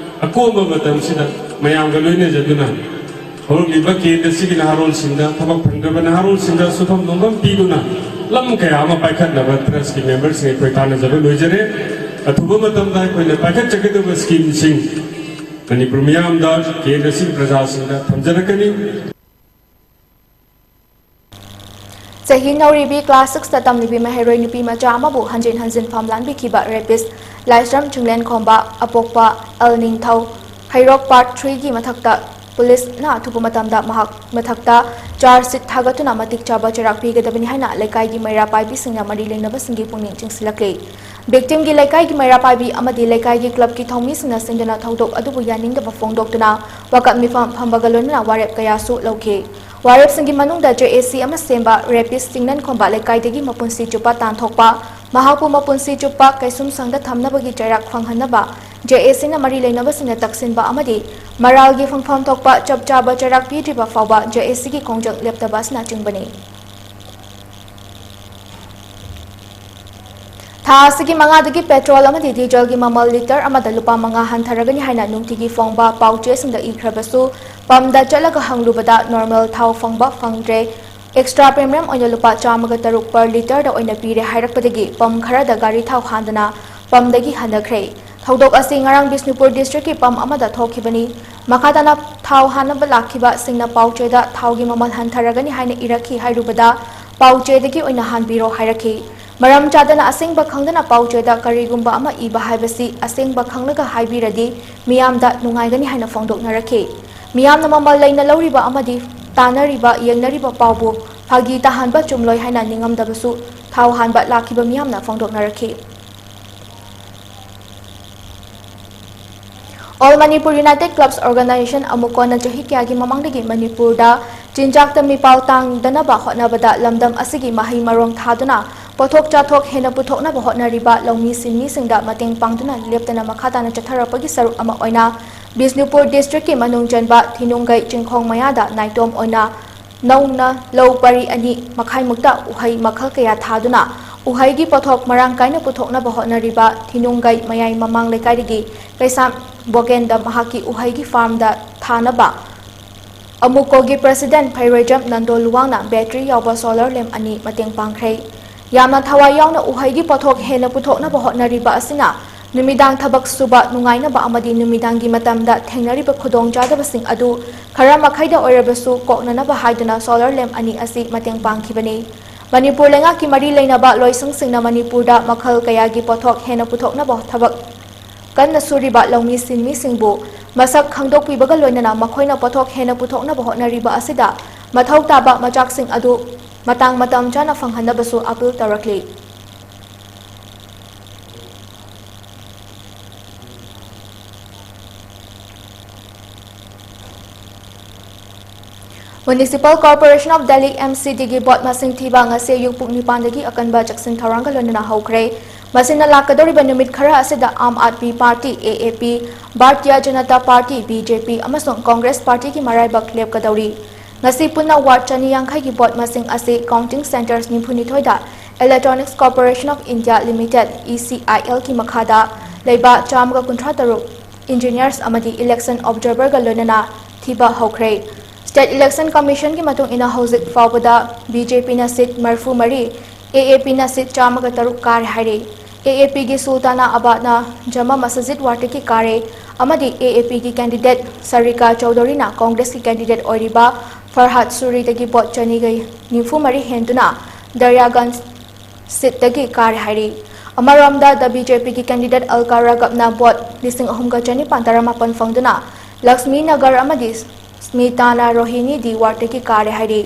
ꯑꯀꯣꯝꯕ ꯃꯇꯝꯁꯤꯗ ꯃꯌꯥꯝꯒ ꯂꯣꯏꯅꯖꯗꯨꯅ ꯍꯧꯔꯛꯂꯤꯕ ꯀꯦꯟꯗ꯭ꯔꯁꯤꯒꯤ ꯅꯍꯥꯔꯣꯜꯁꯤꯡꯗ, ꯊꯕꯛ ꯐꯪꯗ꯭ꯔꯕ ꯅꯍꯥꯔꯣꯜꯁꯤꯡꯗ ꯁꯨꯐꯝ ꯅꯣꯝꯐꯝ ꯄꯤꯗꯨꯅ ꯂꯝ ꯀꯌꯥ ꯑꯃ ꯄꯥꯏꯈꯠꯅꯕ ꯇ꯭ꯔꯁꯀꯤ ꯃꯦꯝꯕꯔꯁꯤꯡ ꯑꯩꯈꯣꯏ ꯇꯥꯟꯅꯖꯕ ꯂꯣꯏꯖꯔꯦ꯫ ꯑꯊꯨꯕ ꯃꯇꯝꯗ ꯑꯩꯈꯣꯏꯅ ꯄꯥꯏꯈꯠꯆꯒꯗꯕ ꯁ꯭ꯀꯤꯝꯁꯤꯡ ꯃꯅꯤꯄꯨꯔ ꯃꯤꯌꯥꯝꯗ, ꯀꯦꯟꯗ꯭ꯔꯁꯤꯒꯤ ꯄ꯭ꯔꯖꯥꯁꯤꯡꯗ ꯊꯝꯖꯔꯛꯀꯅꯤ꯫ ꯆꯍꯤ ꯅꯧꯔꯤꯕꯤ ꯀ꯭ꯂꯥꯁ ꯁꯤꯛꯁꯇ ꯇꯝꯂꯤꯕꯤ ꯃꯍꯩꯔꯣꯏ ꯅꯨꯄꯤ ꯃꯆꯥ ꯑꯃꯕꯨ ꯍꯟꯖꯤꯟ ꯍꯟꯖꯤꯟ ꯐꯝ ꯂꯥꯟꯕꯤꯈꯤꯕ ꯔꯦꯄꯤꯁ ꯂꯥꯏꯁ꯭ꯔꯝ ꯆꯤꯡꯂꯦꯟꯈꯣꯝꯕ ꯑꯄꯣꯛꯄ ꯑꯦꯜ ꯅꯤꯡꯊꯧ ꯍꯩꯔꯣꯛ ꯄꯥꯔꯠ ꯊ꯭ꯔꯤꯒꯤ ꯃꯊꯛꯇ ꯄꯨꯂꯤꯁꯅ ꯑꯊꯨꯕ ꯃꯇꯝꯗ ꯃꯍꯥꯛ ꯃꯊꯛꯇ ꯆꯥꯔꯖ ꯁꯤꯠ ꯊꯥꯒꯠꯇꯨꯅ ꯃꯇꯤꯛ ꯆꯥꯕ ꯆꯩꯔꯥꯛ ꯄꯤꯒꯗꯕꯅꯤ ꯍꯥꯏꯅ ꯂꯩꯀꯥꯏꯒꯤ ꯃꯩꯔꯥ ꯄꯥꯏꯕꯤꯁꯤꯡꯅ ꯃꯔꯤ ꯂꯩꯅꯕꯁꯤꯡꯒꯤ ꯄꯨꯛꯅꯤꯡ ꯆꯤꯡꯁꯤꯜꯂꯛꯂꯤ꯫ ꯚꯤꯛꯇꯤꯝꯒꯤ ꯂꯩꯀꯥꯏꯒꯤ ꯃꯩꯔꯥ ꯄꯥꯏꯕꯤ ꯑꯃꯗꯤ ꯂꯩꯀꯥꯏꯒꯤ ꯀ꯭ꯂꯕꯀꯤ ꯊꯧꯃꯤꯁꯤꯡꯅ ꯁꯤꯟꯗꯨꯅ ꯊꯧꯗꯣꯛ ꯑꯗꯨꯕꯨ ꯌꯥꯅꯤꯡꯗꯕ ꯐꯣꯡꯗꯣꯛꯇꯨꯅ ꯋꯥꯀꯠ ꯃꯤꯐꯝ ꯐꯝꯕꯒ ꯂꯣꯏꯅꯅ ꯋꯥꯔꯦꯞ ꯀꯌꯥꯁꯨ ꯂꯧꯈꯤ꯫ ꯋꯥꯔꯦꯞꯁꯤꯡꯒꯤ ꯃꯅꯨꯡꯗ ꯖꯦ ꯑꯦ ꯁꯤ ꯑꯃ ꯁꯦꯝꯕ, ꯔꯦꯄꯤꯁ ꯆꯤꯡꯅꯟ ꯈꯣꯝꯕ ꯂꯩꯀꯥꯏꯗꯒꯤ ꯃꯄꯨꯟꯁꯤ ꯆꯨꯞꯄ ꯇꯥꯟꯊꯣꯛꯄ, ꯃꯍꯥꯛꯄꯨ ꯃꯄꯨꯟꯁꯤ ꯆꯨꯞꯄ ꯀꯩꯁꯨꯝꯁꯪꯗ ꯊꯝꯅꯕꯒꯤ ꯆꯩꯔꯥꯛ ꯐꯪꯍꯟꯅꯕ ꯖꯦ ꯑꯦ ꯁꯤꯅ ꯃꯔꯤ ꯂꯩꯅꯕꯁꯤꯡꯅ ꯇꯛꯁꯤꯟꯕ ꯑꯃꯗꯤ ꯃꯔꯥꯜꯒꯤ ꯐꯪꯐꯝ ꯊꯣꯛꯄ ꯆꯞ ꯆꯥꯕ ꯆꯩꯔꯥꯛ ꯄꯤꯗ꯭ꯔꯤꯕ ꯐꯥꯎꯕ ꯖꯦ ꯑꯦ ꯁꯤꯒꯤ ꯈꯣꯡꯖꯪ ꯂꯦꯞꯇꯕ ꯑꯁꯤꯅꯆꯤꯡꯕꯅꯤ꯫ ꯊꯥ ꯑꯁꯤꯒꯤ ꯃꯉꯥꯗꯒꯤ ꯄꯦꯇ꯭ꯔꯣꯜ ꯑꯃꯗꯤ ꯗꯤꯖꯜꯒꯤ ꯃꯃꯜ ꯂꯤꯇꯔ ꯑꯃꯗ ꯂꯨꯄꯥ ꯃꯉꯥ ꯍꯟꯊꯔꯒꯅꯤ ꯍꯥꯏꯅ ꯅꯨꯡꯇꯤꯒꯤ ꯐꯣꯡꯕ ꯄꯥꯎꯆꯦꯁꯤꯡꯗ ꯏꯈ꯭ꯔꯕꯁꯨ, ꯄꯝꯗ ꯆꯠꯂꯒ ꯍꯪꯂꯨꯕꯗ ꯅꯣꯔꯃꯦꯜ ꯊꯥꯎ ꯐꯪꯕ ꯐꯪꯗ꯭ꯔꯦ꯫ ꯑꯦꯛꯁꯇ꯭ꯔꯥ ꯄ꯭ꯔꯤꯃꯤꯌꯝ ꯑꯣꯏꯅ ꯂꯨꯄꯥ ꯆꯥꯝꯃꯒ ꯇꯔꯨꯛ per literꯗ ꯑꯣꯏꯅ ꯄꯤꯔꯦ ꯍꯥꯏꯔꯛꯄꯗꯒꯤ ꯄꯝ ꯈꯔꯗ ꯒꯥꯔꯤ ꯊꯥꯎ ꯍꯥꯟꯗꯅ ꯄꯝꯗꯒꯤ ꯍꯟꯊꯈ꯭ꯔꯦ꯫ ꯊꯧꯗꯣꯛ ꯑꯁꯤ ꯉꯔꯥꯡ ꯕꯤꯁꯅꯨꯄꯨꯔ ꯗꯤꯁꯇ꯭ꯔꯤꯛꯀꯤ ꯄꯝ ꯑꯃꯗ ꯊꯣꯛꯈꯤꯕꯅꯤ꯫ ꯃꯈꯥ ꯇꯥꯅ ꯊꯥꯎ ꯍꯥꯟꯅꯕ ꯂꯥꯛꯈꯤꯕꯁꯤꯡꯅ ꯄꯥꯎꯆꯦꯗ ꯊꯥꯎꯒꯤ ꯃꯃꯜ ꯍꯟꯊꯔꯒꯅꯤ ꯍꯥꯏꯅ ꯏꯔꯛꯈꯤ ꯍꯥꯏꯔꯨꯕꯗ, ꯄꯥꯎꯆꯦꯗꯒꯤ ꯑꯣꯏꯅ ꯍꯥꯟꯕꯤꯔꯣ ꯍꯥꯏꯔꯛꯈꯤ꯫ ꯃꯔꯝ ꯆꯥꯗꯅ ꯑꯁꯦꯡꯕ ꯈꯪꯗꯅ ꯄꯥꯎꯆꯦꯗ ꯀꯔꯤꯒꯨꯝꯕ ꯑꯃ ꯏꯕ ꯍꯥꯏꯕꯁꯤ ꯑꯁꯦꯡꯕ ꯈꯪꯂꯒ ꯍꯥꯏꯕꯤꯔꯗꯤ ꯃꯤꯌꯥꯝꯗ ꯅꯨꯡꯉꯥꯏꯒꯅꯤ ꯍꯥꯏꯅ ꯐꯣꯡꯗꯣꯛꯅꯔꯛꯈꯤ꯫ ꯃꯤꯌꯥꯝꯅ ꯃꯃꯜ ꯂꯩꯅ ꯂꯧꯔꯤꯕ ꯑꯃꯗꯤ ꯇꯥꯅꯔꯤꯕ, ꯌꯦꯡꯅꯔꯤꯕ ꯄꯥꯎꯕꯨ ꯐꯥꯒꯤ ꯇꯥꯍꯟꯕ ꯆꯨꯝꯂꯣꯏ ꯍꯥꯏꯅ ꯅꯤꯡꯉꯝꯗꯕꯁꯨ ꯊꯥꯎ ꯍꯥꯟꯕ ꯂꯥꯛꯈꯤꯕ ꯃꯤꯌꯥꯝꯅ ꯐꯣꯡꯗꯣꯛꯅꯔꯛꯈꯤ꯫ All Manipur United Clubs Organization, ꯑꯃꯨꯛꯀꯣꯅ ꯆꯍꯤ ꯀꯌꯥꯒꯤ ꯃꯃꯥꯡꯗꯒꯤ ꯃꯅꯤꯄꯨꯔꯗ ꯆꯤꯟꯖꯥꯛꯇ ꯃꯤꯄꯥꯜ ꯇꯥꯡꯗꯅꯕ ꯍꯣꯠꯅꯕꯗ ꯂꯝꯗꯝ ꯑꯁꯤꯒꯤ ꯃꯍꯩ ꯃꯔꯣꯡ ꯊꯥꯗꯨꯅ ꯄꯣꯠꯊꯣꯛ ꯆꯥꯊꯣꯛ ꯍꯦꯟꯅ ꯄꯨꯊꯣꯛꯅꯕ ꯍꯣꯠꯅꯔꯤꯕ ꯂꯧꯃꯤ ꯁꯤꯟꯃꯤꯁꯤꯡꯗ ꯃꯇꯦꯡ ꯄꯥꯡꯗꯨꯅ ꯂꯦꯞꯇꯅ ꯃꯈꯥ ꯇꯥꯅ ꯆꯠꯊꯔꯛꯄꯒꯤ ꯁꯔꯨꯛ ꯑꯃ ꯑꯣꯏꯅ ꯕꯤꯁꯅꯨꯄꯨꯔ ꯗꯤꯁꯇ꯭ꯔꯤꯛꯀꯤ ꯃꯅꯨꯡ ꯆꯟꯕ ꯊꯤꯅꯨꯡꯒꯩ ꯆꯤꯡꯈꯣꯡ ꯃꯌꯥꯗ ꯅꯥꯏꯇꯣꯝ ꯑꯣꯏꯅ ꯅꯧꯅ ꯂꯧ ꯄꯔꯤ ꯑꯅꯤ ꯃꯈꯥꯏꯃꯨꯛꯇ ꯎꯍꯩ ꯃꯈꯜ ꯀꯌꯥ ꯊꯥꯗꯨꯅ ꯎꯍꯩꯒꯤ ꯄꯣꯠꯊꯣꯛ ꯃꯔꯥꯡ ꯀꯥꯏꯅ ꯄꯨꯊꯣꯛꯅꯕ ꯍꯣꯠꯅꯔꯤꯕ ꯊꯤꯅꯨꯡꯒꯩ ꯃꯌꯥꯏ ꯃꯃꯥꯡ ꯂꯩꯀꯥꯏꯗꯒꯤ ꯀꯩꯁꯥꯝ ꯕꯣꯒꯦꯟꯗ ꯃꯍꯥꯛꯀꯤ ꯎꯍꯩꯒꯤ ꯐꯥꯔꯝꯗ ꯊꯥꯅꯕ ꯑꯃꯨꯀꯣꯒꯤ ꯄ꯭ꯔꯁꯤꯗꯦꯟ ꯐꯩꯔꯣꯏꯖꯝ ꯅꯟꯗꯣ ꯂꯨꯋꯥꯡꯅ ꯕꯦꯇ꯭ꯔꯤ ꯌꯥꯎꯕ ꯁꯣꯂꯔ ꯂꯦꯝꯞ ꯑꯅꯤ ꯃꯇꯦꯡ ꯄꯥꯡꯈ꯭ꯔꯦ꯫ ꯌꯥꯝꯅ ꯊꯋꯥꯏ ꯌꯥꯎꯅ ꯎꯍꯩꯒꯤ ꯄꯣꯠꯊꯣꯛ ꯍꯦꯟꯅ ꯄꯨꯊꯣꯛꯅꯕ ꯍꯣꯠꯅꯔꯤꯕ ꯑꯁꯤꯅ ꯅꯨꯃꯤꯗꯥꯡ ꯊꯕꯛ ꯁꯨꯕ ꯅꯨꯡꯉꯥꯏꯅꯕ ꯑꯃꯗꯤ ꯅꯨꯃꯤꯗꯥꯡꯒꯤ ꯃꯇꯝꯗ ꯊꯦꯡꯅꯔꯤꯕ ꯈꯨꯗꯣꯡꯆꯥꯗꯕꯁꯤꯡ ꯑꯗꯨ ꯈꯔ ꯃꯈꯩꯗ ꯑꯣꯏꯔꯕꯁꯨ ꯀꯣꯛꯅꯅꯕ ꯍꯥꯏꯗꯨꯅ ꯁꯣꯂꯔ ꯂꯦꯝꯞ ꯑꯅꯤ ꯑꯁꯤ ꯃꯇꯦꯡ ꯄꯥꯡꯈꯤꯕꯅꯤ꯫ ꯃꯅꯤꯄꯨꯔ ꯂꯩꯉꯥꯛꯀꯤ ꯃꯔꯤ ꯂꯩꯅꯕ ꯂꯣꯏꯁꯪꯁꯤꯡꯅ ꯃꯅꯤꯄꯨꯔꯗ ꯃꯈꯜ ꯀꯌꯥꯒꯤ ꯄꯣꯠꯊꯣꯛ ꯍꯦꯟꯅ ꯄꯨꯊꯣꯛꯅꯕ ꯊꯕꯛ ꯀꯟꯅ ꯁꯨꯔꯤꯕ ꯂꯧꯃꯤ ꯁꯤꯟꯃꯤꯁꯤꯡꯕꯨ ꯃꯁꯛ ꯈꯪꯗꯣꯛꯄꯤꯕꯒ ꯂꯣꯏꯅꯅ ꯃꯈꯣꯏꯅ ꯄꯣꯠꯊꯣꯛ ꯍꯦꯟꯅ ꯄꯨꯊꯣꯛꯅꯕ ꯍꯣꯠꯅꯔꯤꯕ ꯑꯁꯤꯗ ꯃꯊꯧ ꯇꯥꯕ ꯃꯆꯥꯛꯁꯤꯡ ꯑꯗꯨ ꯃꯇꯥꯡ ꯃꯇꯝ ꯆꯥꯅ ꯐꯪꯍꯟꯅꯕꯁꯨ ꯑꯥꯄꯤꯜ ꯇꯧꯔꯛꯂꯤ꯫ Municipal Corporation of Delhi, M C D ꯒꯤ ꯚꯣꯠ ꯃꯁꯤꯡ ꯊꯤꯕ ꯉꯁꯤ ꯑꯌꯨꯛ ꯄꯨꯡ ꯅꯤꯄꯥꯟꯗꯒꯤ ꯑꯀꯟꯕ ꯆꯦꯛꯁꯤꯟ ꯊꯧꯔꯥꯡꯒ ꯂꯣꯏꯅꯅ ꯍꯧꯈ꯭ꯔꯦ꯫ ꯃꯁꯤꯅ ꯂꯥꯛꯀꯗꯧꯔꯤꯕ ꯅꯨꯃꯤꯠ ꯈꯔ ꯑꯁꯤꯗ Aam Aadmi party, A A P, Bharatiya Janata party, B J P, ꯑꯃꯁꯨꯡ ꯀꯣꯡꯒ꯭ꯔꯦꯁ ꯄꯥꯔꯇꯤꯒꯤ ꯃꯔꯥꯏꯕꯛ ꯂꯦꯞꯀꯗꯧꯔꯤ꯫ ꯉꯁꯤ ꯄꯨꯟꯅ ꯋꯥꯔꯗ ꯆꯅꯤ ꯌꯥꯡꯈꯩꯒꯤ ꯚꯣꯠ ꯃꯁꯤꯡ ꯑꯁꯤ counting centres ꯅꯤꯐꯨꯅꯤꯊꯣꯏꯗ Electronics Corporation of India Limited, E C I L ꯒꯤ ꯃꯈꯥꯗ ꯂꯩꯕ ꯆꯥꯝꯃꯒ ꯀꯨꯟꯊ꯭ꯔꯥ ꯇꯔꯨꯛ engineers ꯑꯃꯗꯤ election observerꯒ ꯂꯣꯏꯅꯅ ꯊꯤꯕ ꯍꯧꯈ꯭ꯔꯦ꯫ State Election Commissionꯒꯤ ꯃꯇꯨꯡ ꯏꯟꯅ ꯍꯧꯖꯤꯛ ꯐꯥꯎꯕꯗ B J Pꯅ seat ꯃꯔꯤꯐꯨ ꯃꯔꯤ, A A Pꯅ seat ꯆꯥꯝꯃꯒ ꯇꯔꯨꯛ ꯀꯥꯔꯦ ꯍꯥꯏꯔꯤ꯫ A A Pꯒꯤ ꯁꯨꯜꯇꯥꯅꯥ ꯑꯕꯥꯗꯅ ꯖꯃꯥ ꯃꯁꯖꯤꯗ ꯋꯥꯔꯗꯇꯒꯤ ꯀꯥꯔꯦ ꯑꯃꯗꯤ A A Pꯒꯤ candidate ꯁꯔꯤꯀꯥ ꯆꯧꯙꯨꯔꯤꯅ ꯀꯣꯡꯒ꯭ꯔꯦꯁꯀꯤ candidate ꯑꯣꯏꯔꯤꯕ ꯐꯔꯍꯥꯗ ꯁꯨꯔꯤꯗꯒꯤ ꯚꯣꯠ ꯆꯅꯤꯒ ꯅꯤꯐꯨ ꯃꯔꯤ ꯍꯦꯟꯗꯨꯅ ꯗꯔꯌꯥꯒꯟꯖ seatꯇꯒꯤ ꯀꯥꯔꯦ ꯍꯥꯏꯔꯤ꯫ ꯑꯃꯔꯣꯝꯗ, ꯗ B J Pꯒꯤ candidate ꯑꯜꯀꯥ ꯔꯥꯒꯕꯅ ꯚꯣꯠ ꯂꯤꯁꯤꯡ ꯑꯍꯨꯝꯒ ꯆꯅꯤꯄꯥꯟ ꯇꯔꯥꯃꯥꯄꯟ ꯐꯪꯗꯨꯅ ꯂꯛꯁꯃꯤ ꯅꯒꯔ ꯑꯃꯗꯤ ꯁ꯭ꯃꯤꯇꯥꯅ ꯔꯣꯍꯤꯅꯤꯗꯤ ꯋꯥꯔꯗꯇꯒꯤ ꯀꯥꯔꯦ ꯍꯥꯏꯔꯤ꯫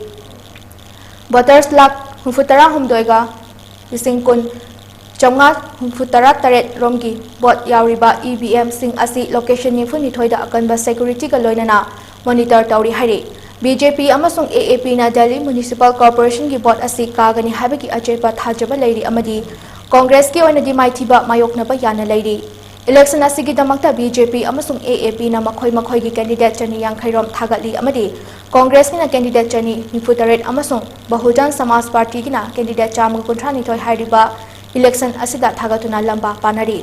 Voters ꯂꯥꯈ ꯍꯨꯝꯐꯨꯇꯔꯥ ꯍꯨꯝꯗꯣꯏꯒ ꯂꯤꯁꯤꯡ ꯀꯨꯟ ꯆꯥꯝꯃꯉꯥ ꯍꯨꯝꯐꯨꯇꯔꯥ ꯇꯔꯦꯠ ꯔꯣꯝꯒꯤ ꯚꯣꯠ ꯌꯥꯎꯔꯤꯕ E V Mꯁꯤꯡ ꯑꯁꯤ location ꯅꯤꯐꯨꯅꯤꯊꯣꯏꯗ ꯑꯀꯟꯕ securityꯒ ꯂꯣꯏꯅꯅ monitor ꯇꯧꯔꯤ ꯍꯥꯏꯔꯤ꯫ B J P ꯑꯃꯁꯨꯡ A A Pꯅ Delhi Municipal Corporationꯒꯤ ꯚꯣꯠ ꯑꯁꯤ ꯀꯥꯒꯅꯤ ꯍꯥꯏꯕꯒꯤ ꯑꯆꯦꯠꯄ ꯊꯥꯖꯕ ꯂꯩꯔꯤ ꯑꯃꯗꯤ ꯀꯣꯡꯒ꯭ꯔꯦꯁꯀꯤ ꯑꯣꯏꯅꯗꯤ ꯃꯥꯏꯊꯤꯕ ꯃꯥꯌꯣꯛꯅꯕ ꯌꯥꯅ ꯂꯩꯔꯤ꯫ Election ꯑꯁꯤꯒꯤꯗꯃꯛꯇ B J P ꯑꯃꯁꯨꯡ A A Pꯅ ꯃꯈꯣꯏ ꯃꯈꯣꯏꯒꯤ candidate ꯆꯅꯤ ꯌꯥꯡꯈꯩ ꯔꯣꯝ ꯊꯥꯒꯠꯂꯤ ꯑꯃꯗꯤ ꯀꯣꯡꯒ꯭ꯔꯦꯁꯀꯤꯅ candidate ꯆꯅꯤ ꯅꯤꯐꯨ ꯇꯔꯦꯠ ꯑꯃꯁꯨꯡ ꯕꯍꯨꯖꯟ ꯁꯃꯥꯖ ꯄꯥꯔꯇꯤꯒꯤꯅ candidate ꯆꯥꯝꯃꯒ ꯀꯨꯟꯊ꯭ꯔꯥ ꯅꯤꯊꯣꯏ ꯍꯥꯏꯔꯤꯕ election ꯑꯁꯤꯗ ꯊꯥꯒꯠꯇꯨꯅ ꯂꯝꯕꯥ ꯄꯥꯅꯔꯤ꯫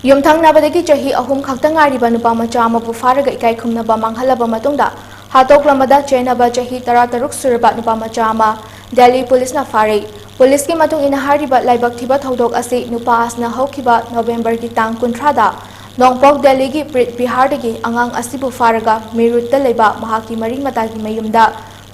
ꯌꯨꯝꯊꯪꯅꯕꯗꯒꯤ ꯆꯍꯤ ꯑꯍꯨꯝ ꯈꯛꯇ ꯉꯥꯏꯔꯤꯕ ꯅꯨꯄꯥ ꯃꯆꯥ ꯑꯃꯕꯨ ꯐꯥꯔꯒ ꯏꯀꯥꯏ ꯈꯨꯝꯅꯕ ꯃꯥꯡꯍꯜꯂꯕ ꯃꯇꯨꯡꯗ ꯍꯥꯠꯇꯣꯛꯂꯝꯕꯗ ꯆꯦꯟꯅꯕ ꯆꯍꯤ ꯇꯔꯥꯇꯔꯨꯛ ꯁꯨꯔꯕ ꯅꯨꯄꯥ ꯃꯆꯥ ꯑꯃ ꯗꯦꯜꯂꯤ ꯄꯨꯂꯤꯁꯅ ꯐꯥꯔꯦ꯫ ꯄꯨꯂꯤꯁꯀꯤ ꯃꯇꯨꯡ ꯏꯟꯅ ꯍꯥꯏꯔꯤꯕ ꯂꯥꯏꯕꯛ ꯊꯤꯕ ꯊꯧꯗꯣꯛ ꯑꯁꯤ ꯅꯨꯄꯥ ꯑꯁꯤꯅ ꯍꯧꯈꯤꯕ ꯅꯣꯕꯦꯝꯕꯔꯒꯤ ꯇꯥꯡ ꯀꯨꯟꯊ꯭ꯔꯥꯗ ꯅꯣꯡꯄꯣꯛ ꯗꯦꯜꯂꯤꯒꯤ ꯄ꯭ꯔꯤꯠ ꯕꯤꯍꯥꯔꯗꯒꯤ ꯑꯉꯥꯡ ꯑꯁꯤꯕꯨ ꯐꯥꯔꯒ ꯃꯤꯔꯨꯠꯇ ꯂꯩꯕ ꯃꯍꯥꯛꯀꯤ ꯃꯔꯤ ꯃꯇꯥꯒꯤ ꯃꯌꯨꯝꯗ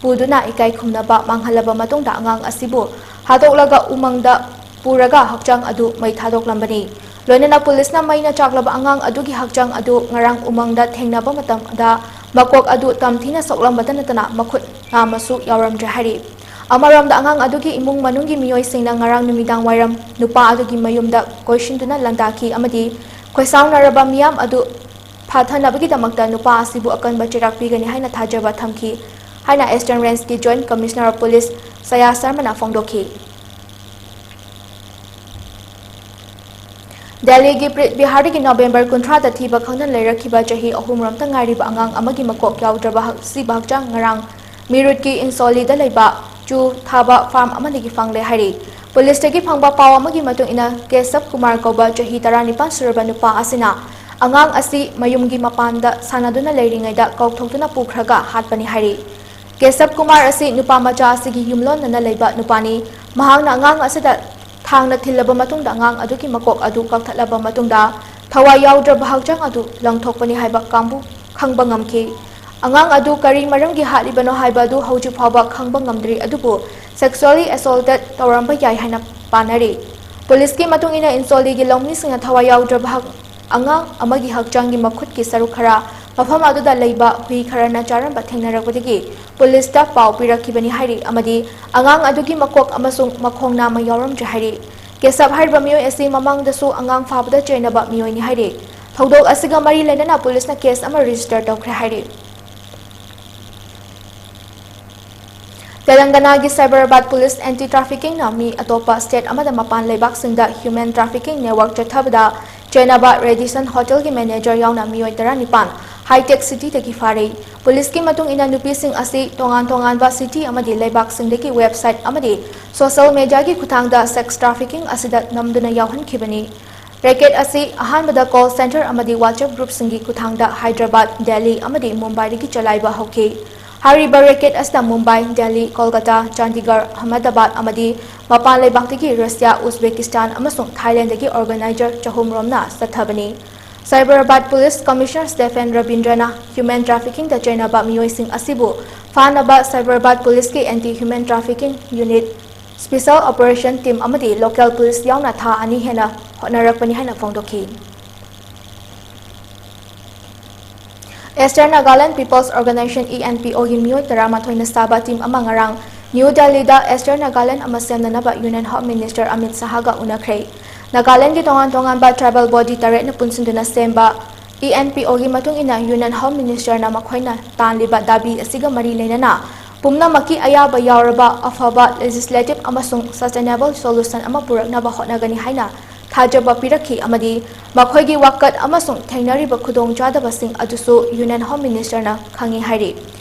ꯄꯨꯗꯨꯅ ꯏꯀꯥꯏ ꯈꯨꯝꯅꯕ ꯃꯥꯡꯍꯜꯂꯕ ꯃꯇꯨꯡꯗ ꯑꯉꯥꯡ ꯑꯁꯤꯕꯨ ꯍꯥꯠꯇꯣꯛꯂꯒ ꯎꯃꯪꯗ ꯄꯨꯔꯒ ꯍꯛꯆꯥꯡ ꯑꯗꯨ ꯃꯩ ꯊꯥꯗꯣꯛꯂꯝꯕꯅꯤ꯫ ꯂꯣꯏꯅꯅ ꯄꯨꯂꯤꯁꯅ ꯃꯩꯅ ꯆꯥꯛꯂꯕ ꯑꯉꯥꯡ ꯑꯗꯨꯒꯤ ꯍꯛꯆꯥꯡ ꯑꯗꯨ ꯉꯔꯥꯡ ꯎꯃꯪꯗ ꯊꯦꯡꯅꯕ ꯃꯇꯝꯗ ꯃꯀꯣꯛ ꯑꯗꯨ ꯇꯝꯊꯤꯅ ꯁꯣꯛꯂꯝꯕꯇ ꯅꯠꯇꯅ ꯃꯈꯨꯠ ꯅꯥꯝꯃꯁꯨ ꯌꯥꯎꯔꯝꯗ꯭ꯔꯦ ꯍꯥꯏꯔꯤ꯫ ꯑꯃꯔꯣꯝꯗ, ꯑꯉꯥꯡ ꯑꯗꯨꯒꯤ ꯏꯃꯨꯡ ꯃꯅꯨꯡꯒꯤ ꯃꯤꯑꯣꯏꯁꯤꯡꯅ ꯉꯔꯥꯡ ꯅꯨꯃꯤꯗꯥꯡ ꯋꯥꯏꯔꯝ ꯅꯨꯄꯥ ꯑꯗꯨꯒꯤ ꯃꯌꯨꯝꯗ ꯀꯣꯏꯁꯤꯟꯗꯨꯅ ꯂꯥꯟꯗꯥꯈꯤ ꯑꯃꯗꯤ ꯈꯣꯏꯁꯥꯎꯅꯔꯕ ꯃꯤꯌꯥꯝ ꯑꯗꯨ ꯐꯥꯊꯅꯕꯒꯤꯗꯃꯛꯇ ꯅꯨꯄꯥ ꯑꯁꯤꯕꯨ ꯑꯀꯟꯕ ꯆꯩꯔꯥꯛ ꯄꯤꯒꯅꯤ ꯍꯥꯏꯅ ꯊꯥꯖꯕ ꯊꯝꯈꯤ ꯍꯥꯏꯅ Eastern Range ꯀꯤ Joint Commissioner of Police ꯁꯌꯥ ꯁꯔꯃꯅ ꯐꯣꯡꯗꯣꯛꯈꯤ꯫ ꯗꯦꯜꯂꯤꯒꯤ ꯄ꯭ꯔꯤꯠ ꯕꯤꯍꯥꯔꯗꯒꯤ ꯅꯣꯕꯦꯝꯕꯔ ꯀꯨꯟꯊ꯭ꯔꯥꯗ ꯊꯤꯕ ꯈꯪꯗꯅ ꯂꯩꯔꯛꯈꯤꯕ ꯆꯍꯤ ꯑꯍꯨꯝꯔꯣꯝꯇ ꯉꯥꯏꯔꯤꯕ ꯑꯉꯥꯡ ꯑꯃꯒꯤ ꯃꯀꯣꯛ ꯌꯥꯎꯗ꯭ꯔꯕ ꯍꯛ-, ꯑꯁꯤꯕ ꯍꯛꯆꯥꯡ ꯉꯔꯥꯡ ꯃꯤꯔꯨꯠꯀꯤ ꯏꯟꯁꯣꯂꯤꯗ ꯂꯩꯕ ꯆꯨ ꯊꯥꯕ ꯐꯥꯔꯝ ꯑꯃꯗꯒꯤ ꯐꯪꯂꯦ ꯍꯥꯏꯔꯤ꯫ ꯄꯨꯂꯤꯁꯇꯒꯤ ꯐꯪꯕ ꯄꯥꯎ ꯑꯃꯒꯤ ꯃꯇꯨꯡ ꯏꯟꯅ, ꯀꯦꯁꯕ ꯀꯨꯃꯥꯔ ꯀꯧꯕ ꯆꯍꯤ ꯇꯔꯥꯅꯤꯄꯥꯟ ꯁꯨꯔꯕ ꯅꯨꯄꯥ ꯑꯁꯤꯅ ꯑꯉꯥꯡ ꯑꯁꯤ ꯃꯌꯨꯝꯒꯤ ꯃꯄꯥꯟꯗ ꯁꯥꯟꯅꯗꯨꯅ ꯂꯩꯔꯤꯉꯩꯗ ꯀꯥꯎꯊꯣꯛꯇꯨꯅ ꯄꯨꯈ꯭ꯔꯒ ꯍꯥꯠꯄꯅꯤ ꯍꯥꯏꯔꯤ꯫ ꯀꯦꯁꯕ ꯀꯨꯃꯥꯔ ꯑꯁꯤ ꯅꯨꯄꯥ ꯃꯆꯥ ꯑꯁꯤꯒꯤ ꯌꯨꯝꯂꯣꯟꯅꯅ ꯂꯩꯕ ꯅꯨꯄꯥꯅꯤ꯫ ꯃꯍꯥꯛꯅ ꯑꯉꯥꯡ ꯑꯁꯤꯗ ꯊꯥꯡꯅ ꯊꯤꯜꯂꯕ ꯃꯇꯨꯡꯗ ꯑꯉꯥꯡ ꯑꯗꯨꯒꯤ ꯃꯀꯣꯛ ꯑꯗꯨ ꯀꯛꯊꯠꯂꯕ ꯃꯇꯨꯡꯗ ꯊꯋꯥꯏ ꯌꯥꯎꯗ꯭ꯔꯕ ꯍꯛꯆꯥꯡ ꯑꯗꯨ ꯂꯪꯊꯣꯛꯄꯅꯤ ꯍꯥꯏꯕ ꯀꯥꯡꯕꯨ ꯈꯪꯕ ꯉꯝꯈꯤ꯫ ꯑꯉꯥꯡ ꯑꯗꯨ ꯀꯔꯤ ꯃꯔꯝꯒꯤ ꯍꯥꯠꯂꯤꯕꯅꯣ ꯍꯥꯏꯕ ꯑꯗꯨ ꯍꯧꯖꯤꯛ ꯐꯥꯎꯕ ꯈꯪꯕ ꯉꯝꯗ꯭ꯔꯤ, ꯑꯗꯨꯕꯨ sexually assaulted ꯇꯧꯔꯝꯕ ꯌꯥꯏ ꯍꯥꯏꯅ ꯄꯥꯅꯔꯤ꯫ ꯄꯨꯂꯤꯁꯀꯤ ꯃꯇꯨꯡ ꯏꯟꯅ, ꯏꯟꯁꯣꯂꯤꯒꯤ ꯂꯧꯃꯤꯁꯤꯡꯅ ꯊꯋꯥꯏ ꯌꯥꯎꯗ꯭ꯔꯕ ꯍꯛ-, ꯑꯉꯥꯡ ꯑꯃꯒꯤ ꯍꯛꯆꯥꯡꯒꯤ ꯃꯈꯨꯠꯀꯤ ꯁꯔꯨꯛ ꯈꯔ ꯃꯐꯝ ꯑꯗꯨꯗ ꯂꯩꯕ ꯍꯨꯏ ꯈꯔꯅ ꯆꯥꯔꯝꯕ ꯊꯦꯡꯅꯔꯛꯄꯗꯒꯤ ꯄꯨꯂꯤꯁꯇ ꯄꯥꯎ ꯄꯤꯔꯛꯈꯤꯕꯅꯤ ꯍꯥꯏꯔꯤ ꯑꯃꯗꯤ ꯑꯉꯥꯡ ꯑꯗꯨꯒꯤ ꯃꯀꯣꯛ ꯑꯃꯁꯨꯡ ꯃꯈꯣꯡ ꯅꯥꯝꯃ ꯌꯥꯎꯔꯝꯗ꯭ꯔꯦ ꯍꯥꯏꯔꯤ꯫ ꯀꯦꯁꯕ ꯍꯥꯏꯔꯤꯕ ꯃꯤꯑꯣꯏ ꯑꯁꯤ ꯃꯃꯥꯡꯗꯁꯨ ꯑꯉꯥꯡ ꯐꯥꯕꯗ ꯆꯦꯟꯅꯕ ꯃꯤꯑꯣꯏꯅꯤ ꯍꯥꯏꯔꯤ꯫ ꯊꯧꯗꯣꯛ ꯑꯁꯤꯒ ꯃꯔꯤ ꯂꯩꯅꯅ ꯄꯨꯂꯤꯁꯅ ꯀꯦꯁ ꯑꯃ ꯔꯦꯖꯤꯁꯇꯔ ꯇꯧꯈ꯭ꯔꯦ ꯍꯥꯏꯔꯤ꯫ ꯇꯦꯂꯪꯒꯅꯥꯒꯤ ꯁꯥꯏꯕꯔꯥꯕꯥꯗ ꯄꯨꯂꯤꯁ ꯑꯦꯟꯇꯤ ꯇ꯭ꯔꯥꯐꯤꯀꯤꯡꯅ ꯃꯤ ꯑꯇꯣꯞꯄ ꯁ꯭ꯇꯦꯠ ꯑꯃꯗ ꯃꯄꯥꯟ ꯂꯩꯕꯥꯛꯁꯤꯡꯗ ꯍ꯭ꯌꯨꯃꯦꯟ ꯇ꯭ꯔꯥꯐꯤꯀꯤꯡ ꯅꯦꯠꯋꯥꯔꯛ ꯆꯠꯊꯕꯗ ꯆꯦꯟꯅꯕ ꯔꯦꯗꯤꯁꯟ ꯍꯣꯇꯦꯜꯒꯤ ꯃꯦꯅꯦꯖꯔ ꯌꯥꯎꯅ ꯃꯤꯑꯣꯏ ꯇꯔꯥꯅꯤꯄꯥꯟ ꯍꯥꯏꯇꯦꯛ ꯁꯤꯇꯤꯗꯒꯤ ꯐꯥꯔꯦ꯫ ꯄꯨꯂꯤꯁꯀꯤ ꯃꯇꯨꯡ ꯏꯟꯅ, ꯅꯨꯄꯤꯁꯤꯡ ꯑꯁꯤ ꯇꯣꯉꯥꯟ ꯇꯣꯉꯥꯟꯕ ꯁꯤꯇꯤ ꯑꯃꯗꯤ ꯂꯩꯕꯥꯛꯁꯤꯡꯗꯒꯤ ꯋꯦꯕꯁꯥꯏꯠ ꯑꯃꯗꯤ ꯁꯣꯁꯤꯌꯦꯜ ꯃꯦꯗꯤꯌꯥꯒꯤ ꯈꯨꯠꯊꯥꯡꯗ ꯁꯦꯛꯁ ꯇ꯭ꯔꯥꯐꯤꯀꯤꯡ ꯑꯁꯤꯗ ꯅꯝꯗꯨꯅ ꯌꯥꯎꯍꯟꯈꯤꯕꯅꯤ꯫ ꯔꯦꯀꯦꯠ ꯑꯁꯤ ꯑꯍꯥꯟꯕꯗ ꯀꯣꯜ ꯁꯦꯟꯇꯔ ꯑꯃꯗꯤ WhatsApp ꯒ꯭ꯔꯨꯞꯁꯤꯡꯒꯤ ꯈꯨꯠꯊꯥꯡꯗ ꯍꯥꯏꯗ꯭ꯔꯕꯥꯗ, ꯗꯦꯜꯂꯤ ꯑꯃꯗꯤ ꯃꯨꯝꯕꯥꯏꯗꯒꯤ ꯆꯂꯥꯏꯕ ꯍꯧꯈꯤ꯫ ꯍꯥꯏꯔꯤꯕ ꯔꯦꯀꯦꯠ ꯑꯁꯤꯗ ꯃꯨꯝꯕꯥꯏ, ꯗꯦꯜꯂꯤ, ꯀꯣꯜꯀꯇꯥ, ꯆꯥꯟꯗꯤꯒꯔ, ꯑꯍꯃꯗꯥꯕꯥꯗ ꯑꯃꯗꯤ ꯃꯄꯥꯟ ꯂꯩꯕꯥꯛꯇꯒꯤ ꯔꯁꯤꯌꯥ, ꯎꯖꯕꯦꯀꯤꯁꯇꯥꯟ ꯑꯃꯁꯨꯡ ꯊꯥꯏꯂꯦꯟꯗꯒꯤ ꯑꯣꯔꯒꯅꯥꯏꯖꯔ ꯆꯍꯨꯝ ꯔꯣꯝꯅ ꯆꯠꯊꯕꯅꯤ꯫ ꯁꯥꯏꯕꯔꯥꯕꯥꯗ ꯄꯨꯂꯤꯁ ꯀꯃꯤꯁꯅꯔ ꯁ꯭ꯇꯦꯐꯦꯟ ꯔꯕꯤꯟꯗ꯭ꯔꯅ ꯍ꯭ꯌꯨꯃꯦꯟ ꯇ꯭ꯔꯥꯐꯤꯀꯤꯡꯗ ꯆꯦꯟꯅꯕ ꯃꯤꯑꯣꯏꯁꯤꯡ ꯑꯁꯤꯕꯨ ꯐꯥꯅꯕ ꯁꯥꯏꯕꯔꯥꯕꯥꯗ ꯄꯨꯂꯤꯁꯀꯤ anti human trafficking unit Special Operation Team ꯑꯃꯗꯤ Local Police ꯌꯥꯎꯅ ꯊꯥ ꯑꯅꯤ ꯍꯦꯟꯅ ꯍꯣꯠꯅꯔꯛꯄꯅꯤ ꯍꯥꯏꯅ ꯐꯣꯡꯗꯣꯛꯈꯤ꯫ Eastern Nagaland People's Organization, E N P O ꯒꯤ ꯃꯤꯑꯣꯏ ꯇꯔꯥꯃꯥꯊꯣꯏꯅ ꯁꯥꯕ team ꯑꯃ ꯉꯔꯥꯡ New Delhi ꯗ Eastern Nagaland ꯑꯃ ꯁꯦꯝꯅꯅꯕ Union Home Minister ꯑꯃꯤꯠ ꯁꯍꯥꯒ ꯎꯅꯈ꯭ꯔꯦ꯫ ꯅꯥꯒꯥꯂꯦꯟꯒꯤ ꯇꯣꯉꯥꯟ ꯇꯣꯉꯥꯟꯕ tribal body ꯇꯔꯦꯠꯅ ꯄꯨꯟꯁꯤꯟꯗꯨꯅ ꯁꯦꯝꯕ E N P O ꯒꯤ ꯃꯇꯨꯡ ꯏꯟꯅ Union Home Minister ꯅ ꯃꯈꯣꯏꯅ ꯇꯥꯟꯂꯤꯕ ꯗꯥꯕꯤ ꯑꯁꯤꯒ ꯃꯔꯤ ꯂꯩꯅꯅ ꯄꯨꯝꯅꯃꯛꯀꯤ ꯑꯌꯥꯕ ꯌꯥꯎꯔꯕ ꯑꯐꯕ legislative ꯑꯃꯁꯨꯡ sustainable solution ꯑꯃ ꯄꯨꯔꯛꯅꯕ ꯍꯣꯠꯅꯒꯅꯤ ꯍꯥꯏꯅ ꯊꯥꯖꯕ ꯄꯤꯔꯛꯈꯤ ꯑꯃꯗꯤ ꯃꯈꯣꯏꯒꯤ ꯋꯥꯀꯠ ꯑꯃꯁꯨꯡ ꯊꯦꯡꯅꯔꯤꯕ ꯈꯨꯗꯣꯡꯆꯥꯗꯕꯁꯤꯡ ꯑꯗꯨꯁꯨ Union Home Minister ꯅ ꯈꯪꯉꯤ ꯍꯥꯏꯔꯤ꯫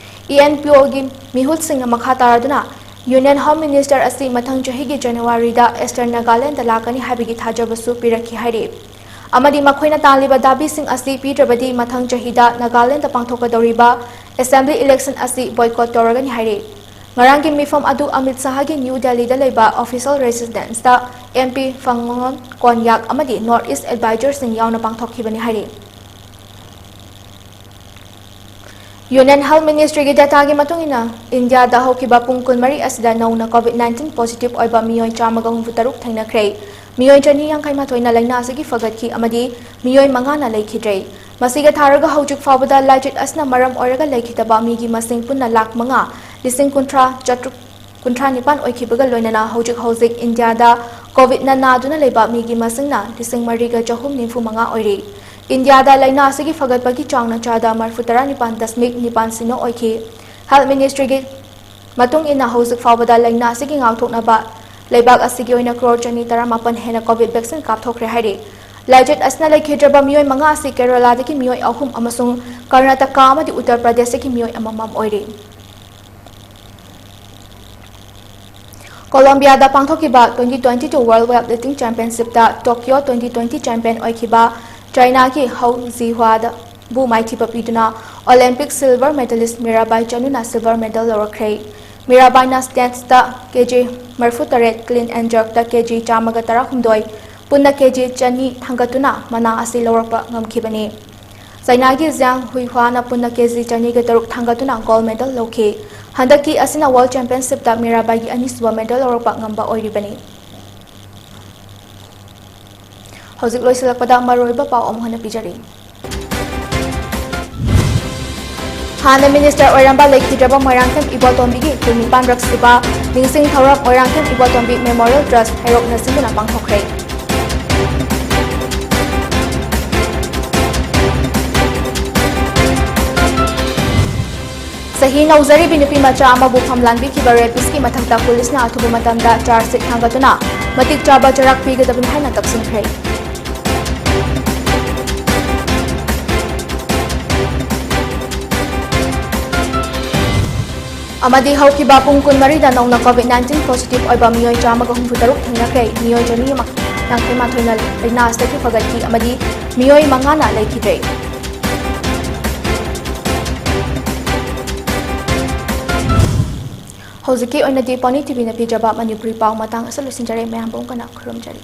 E N P O ꯒꯤ ꯃꯤꯍꯨꯠꯁꯤꯡꯅ ꯃꯈꯥ ꯇꯥꯔꯗꯨꯅ Union Home Minister ꯑꯁꯤ ꯃꯊꯪ ꯆꯍꯤꯒꯤ January ꯗ Eastern Nagaland ꯗ ꯂꯥꯛꯀꯅꯤ ꯍꯥꯏꯕꯒꯤ ꯊꯥꯖꯕꯁꯨ ꯄꯤꯔꯛꯈꯤ ꯍꯥꯏꯔꯤ꯫ ꯑꯃꯗꯤ ꯃꯈꯣꯏꯅ ꯇꯥꯜꯂꯤꯕ ꯗꯥꯕꯤꯁꯤꯡ ꯑꯁꯤ ꯄꯤꯗ꯭ꯔꯕꯗꯤ ꯃꯊꯪ ꯆꯍꯤꯗ ꯅꯥꯒꯥꯂꯦꯟꯗ ꯄꯥꯡꯊꯣꯛꯀꯗꯧꯔꯤꯕ assembly election ꯑꯁꯤ boycott ꯇꯧꯔꯒꯅꯤ ꯍꯥꯏꯔꯤ꯫ ꯉꯔꯥꯡꯒꯤ ꯃꯤꯐꯝ ꯑꯗꯨ ꯑꯃꯤꯠ ꯁꯍꯥꯒꯤ ꯅ꯭ꯌꯨ ꯗꯦꯜꯂꯤꯗ ꯂꯩꯕ official residence ꯇ M P ꯐꯪꯉꯣꯟ ꯀꯣꯟꯌꯥꯛ ꯑꯃꯗꯤ North East advisor ꯁꯤꯡ ꯌꯥꯎꯅ ꯄꯥꯡꯊꯣꯛꯈꯤꯕꯅꯤ ꯍꯥꯏꯔꯤ꯫ Union Health Ministry ꯒꯤ data ꯒꯤ ꯃꯇꯨꯡ ꯏꯟꯅ, ꯏꯟꯗꯤꯌꯥꯗ ꯍꯧꯈꯤꯕ ꯄꯨꯡ ꯀꯨꯟꯃꯔꯤ ꯑꯁꯤꯗ ꯅꯧꯅ COVID nineteen positive ꯑꯣꯏꯕ ꯃꯤꯑꯣꯏ ꯆꯥꯝꯃꯒ ꯍꯨꯝꯐꯨ ꯇꯔꯨꯛ ꯊꯦꯡꯅꯈ꯭ꯔꯦ꯫ ꯃꯤꯑꯣꯏ ꯆꯅꯤ ꯌꯥꯡꯈꯩ ꯃꯥꯊꯣꯏꯅ ꯂꯥꯏꯅꯥ ꯑꯁꯤꯒꯤ ꯐꯒꯠꯈꯤ ꯑꯃꯗꯤ ꯃꯤꯑꯣꯏ ꯃꯉꯥꯅ ꯂꯩꯈꯤꯗ꯭ꯔꯦ꯫ ꯃꯁꯤꯒ ꯊꯥꯔꯒ ꯍꯧꯖꯤꯛ ꯐꯥꯎꯕꯗ ꯂꯥꯏꯆꯠ ꯑꯁꯤꯅ ꯃꯔꯝ ꯑꯣꯏꯔꯒ ꯂꯩꯈꯤꯗꯕ ꯃꯤꯒꯤ ꯃꯁꯤꯡ ꯄꯨꯟꯅ ꯂꯥꯈ ꯃꯉꯥ, ꯂꯤꯁꯤꯡ ꯀꯨꯟꯊ꯭ꯔꯥ, ꯆꯥꯇ꯭ꯔꯨꯛ ꯀꯨꯟꯊ꯭ꯔꯥ ꯅꯤꯄꯥꯟ ꯑꯣꯏꯈꯤꯕꯒ ꯂꯣꯏꯅꯅ ꯍꯧꯖꯤꯛ ꯍꯧꯖꯤꯛ ꯏꯟꯗꯤꯌꯥꯗ COVID ꯅ ꯅꯥꯗꯨꯅ ꯂꯩꯕ ꯃꯤꯒꯤ ꯃꯁꯤꯡꯅ ꯂꯤꯁꯤꯡ ꯃꯔꯤꯒ ꯆꯍꯨꯝ ꯅꯤꯐꯨ ꯃꯉꯥ ꯑꯣꯏꯔꯤ꯫ ꯏꯟꯗꯤꯌꯥꯗ ꯂꯥꯏꯅꯥ ꯑꯁꯤꯒꯤ ꯐꯒꯠꯄꯒꯤ ꯆꯥꯡꯅ ꯆꯥꯗ ꯃꯔꯤꯐꯨ ꯇꯔꯥ ꯅꯤꯄꯥꯟ ꯗꯁꯃꯤꯛ ꯅꯤꯄꯥꯟ ꯁꯤꯅꯣ ꯑꯣꯏꯈꯤ꯫ Health Ministry ꯒꯤ ꯃꯇꯨꯡ ꯏꯟꯅ ꯍꯧꯖꯤꯛ ꯐꯥꯎꯕꯗ ꯂꯥꯏꯅꯥ ꯑꯁꯤꯒꯤ ꯉꯥꯛꯊꯣꯛꯅꯕ ꯂꯩꯕꯥꯛ ꯑꯁꯤꯒꯤ ꯑꯣꯏꯅ crore ꯆꯅꯤ ꯇꯔꯥꯃꯥꯄꯟ ꯍꯦꯟꯅ COVID vaccine ꯀꯥꯞꯊꯣꯛꯈ꯭ꯔꯦ ꯍꯥꯏꯔꯤ꯫ ꯂꯥꯏꯆꯠ ꯑꯁꯤꯅ ꯂꯩꯈꯤꯗ꯭ꯔꯕ ꯃꯤꯑꯣꯏ ꯃꯉꯥ ꯑꯁꯤ ꯀꯦꯔꯂꯥꯗꯒꯤ ꯃꯤꯑꯣꯏ ꯑꯍꯨꯝ ꯑꯃꯁꯨꯡ ꯀꯔꯅꯥꯇꯀꯥ ꯑꯃꯗꯤ ꯎꯠꯇꯔ ꯄ꯭ꯔꯗꯦꯁꯇꯒꯤ ꯃꯤꯑꯣꯏ ꯑꯃꯃꯝ ꯑꯣꯏꯔꯤ꯫ ꯀꯣꯂꯣꯝꯕꯤꯌꯥꯗ ꯄꯥꯡꯊꯣꯛꯈꯤꯕ twenty twenty-two World Weightlifting Championship ꯇ Tokyo twenty twenty champion ꯑꯣꯏꯈꯤꯕ ꯆꯥꯏꯅꯥꯒꯤ ꯍꯧ ꯖꯤꯍ꯭ꯋꯥꯗꯕꯨ ꯃꯥꯏꯊꯤꯕ ꯄꯤꯗꯨꯅ Olympic silver medalist Mirabai ꯆꯅꯨꯅ silver medal ꯂꯧꯔꯛꯈ꯭ꯔꯦ꯫ ꯃꯤꯔꯥꯕꯥꯏꯅ snatch ꯇ KG ꯃꯔꯤꯐꯨ ꯇꯔꯦꯠ, clean and jerk ꯇ KG ꯆꯥꯝꯃꯒ ꯇꯔꯥꯍꯨꯝꯗꯣꯏ, ꯄꯨꯟꯅ KG ꯆꯅꯤ ꯊꯥꯡꯒꯠꯇꯨꯅ ꯃꯅꯥ ꯑꯁꯤ ꯂꯧꯔꯛꯄ ꯉꯝꯈꯤꯕꯅꯤ꯫ ꯆꯥꯏꯅꯥꯒꯤ ꯖꯤꯌꯥꯡ ꯍꯨꯏꯍ꯭ꯋꯥꯅ ꯄꯨꯟꯅ ꯀꯦꯖꯤ ꯆꯅꯤꯒ ꯇꯔꯨꯛ ꯊꯥꯡꯒꯠꯇꯨꯅ ꯒꯣꯜꯗ ꯃꯦꯗꯜ ꯂꯧꯈꯤ꯫ ꯍꯟꯗꯛꯀꯤ ꯑꯁꯤꯅ ꯋꯥꯔꯜꯗ ꯆꯦꯝꯄꯤꯌꯟꯁꯤꯞꯇ ꯃꯤꯔꯥꯕꯥꯏꯒꯤ ꯑꯅꯤꯁꯨꯕ ꯃꯦꯗꯜ ꯂꯧꯔꯛꯄ ꯉꯝꯕ ꯑꯣꯏꯔꯤꯕꯅꯤ꯫ ꯍꯧꯖꯤꯛ ꯂꯣꯏꯁꯤꯜꯂꯛꯄꯗ ꯃꯔꯨꯑꯣꯏꯕ ꯄꯥꯎ ꯑꯃꯨꯛ ꯍꯟꯅ ꯄꯤꯖꯔꯤ꯫ ꯍꯥꯟꯅ ꯃꯤꯅꯤꯁꯇꯔ ꯑꯣꯏꯔꯝꯕ ꯂꯩꯈꯤꯗ꯭ꯔꯕ ꯃꯣꯏꯔꯥꯡꯊꯦꯝ ꯏꯕꯣꯇꯣꯝꯕꯤꯒꯤ ꯀꯨꯟꯅꯤꯄꯥꯟꯔꯛ ꯁꯨꯕ ꯅꯤꯡꯁꯤꯡ ꯊꯧꯔꯝ ꯃꯣꯏꯔꯥꯡꯊꯦꯝ ꯏꯕꯣꯇꯣꯝꯕꯤ ꯃꯦꯃꯣꯔꯤꯌꯦꯜ ꯇ꯭ꯔꯁ ꯍꯩꯔꯣꯛꯅ ꯁꯤꯟꯗꯨꯅ ꯄꯥꯡꯊꯣꯛꯈ꯭ꯔꯦ꯫ ꯆꯍꯤ ꯅꯧꯖꯔꯤꯕꯤ ꯅꯨꯄꯤ ꯃꯆꯥ ꯑꯃꯕꯨ ꯐꯝ ꯂꯥꯡꯕꯤꯈꯤꯕ ꯔꯦꯄꯤꯁꯀꯤ ꯃꯊꯛꯇ ꯄꯨꯂꯤꯁꯅ ꯑꯊꯨꯕ ꯃꯇꯝꯗ ꯆꯥꯔꯖ ꯁꯤꯠ ꯊꯥꯡꯒꯠꯇꯨꯅ ꯃꯇꯤꯛ ꯆꯥꯕ ꯆꯩꯔꯥꯛ ꯄꯤꯒꯗꯕꯅꯤ ꯍꯥꯏꯅ ꯇꯛꯁꯤꯟꯈ꯭ꯔꯦ꯫ ꯑꯃꯗꯤ ꯍꯧꯈꯤꯕ ꯄꯨꯡ ꯀꯨꯟꯃꯔꯤꯗ ꯅꯧꯅ ꯀꯣꯚꯤꯗ ꯅꯥꯏꯟꯇꯤꯟ ꯄꯣꯖꯤꯇꯤꯚ ꯑꯣꯏꯕ ꯃꯤꯑꯣꯏ ꯆꯥꯝꯃꯒ ꯍꯨꯝꯐꯨ ꯇꯔꯨꯛ ꯊꯦꯡꯅꯈ꯭ꯔꯦ꯫ ꯃꯤꯑꯣꯏ ꯆꯅꯤ ꯌꯥꯡꯈꯩ ꯃꯥꯊꯣꯏꯅ ꯂꯥꯏꯅꯥ ꯑꯁꯤꯗꯒꯤ ꯐꯒꯠꯈꯤ ꯑꯃꯗꯤ ꯃꯤꯑꯣꯏ ꯃꯉꯥꯅ ꯂꯩꯈꯤꯗ꯭ꯔꯦ꯫ ꯍꯧꯖꯤꯛꯀꯤ ꯑꯣꯏꯅꯗꯤ ꯄꯥꯎꯅꯤ ꯇꯤꯚꯤꯅ ꯄꯤꯖꯕ ꯃꯅꯤꯄꯨꯔꯤ ꯄꯥꯎ ꯃꯇꯥꯡ ꯑꯁꯤꯗ ꯂꯣꯏꯁꯤꯟꯖꯔꯦ꯫ ꯃꯌꯥꯝꯕꯨ ꯑꯃꯨꯛ ꯍꯟꯅ ꯈꯨꯔꯨꯝꯖꯔꯤ꯫